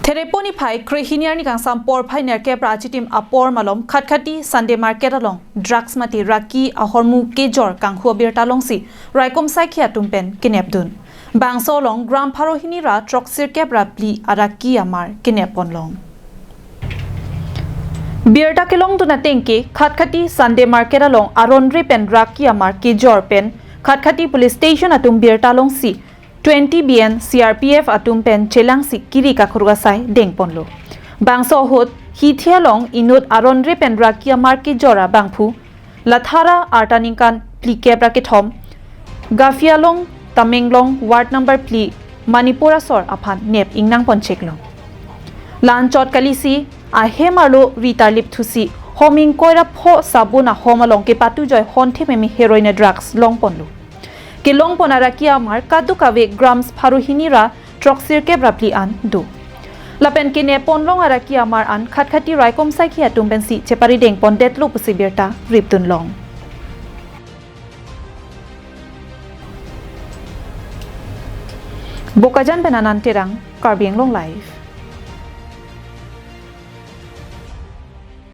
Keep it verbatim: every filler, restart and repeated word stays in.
Thereponi phai krehini arni kangsam porphai nerkep ra achitim apor malom Khatkhati Sunday Market along drugs mate raki ahormu kejor kanghu abirta longsi raikom saikhi atum pen kenepdun. Bangso along gram pharo hini ra throksirkep ra phli araki amar kenep ponlong. Birta kelongdun atengke Khatkhati Sunday Market along aron re pen raki amar kejor pen Khatkhati Police Station atum birta longsi twenty B N C R P F atum pen chelangsi kiri kakhuruk asai dengponlo. Bangso ahut hithi along inut aron re pen raki amar kejor abangphu Lathara arta ningkan phlikep ra kethom, Gafialong, Tamenglong, ward number phli, Manipur asor aphan nep ingnang poncheklo. La-anchot kalisi ahem arlo ri tarlip thusi hom ingkoi ra pho sabun ahom along kepatu joi honthe meme heroin drugs longponlo. Kelongpon araki amar kadokave grams pharo hini ra throksirkep ra phli an do. Lapen kenep ponlong araki amar an Khatkhati raikom saikhi atum pensi chepari dengpondetlo pusi birta ripdunlong. Bokajan pen Anand Terang, Karbi Anglong Live.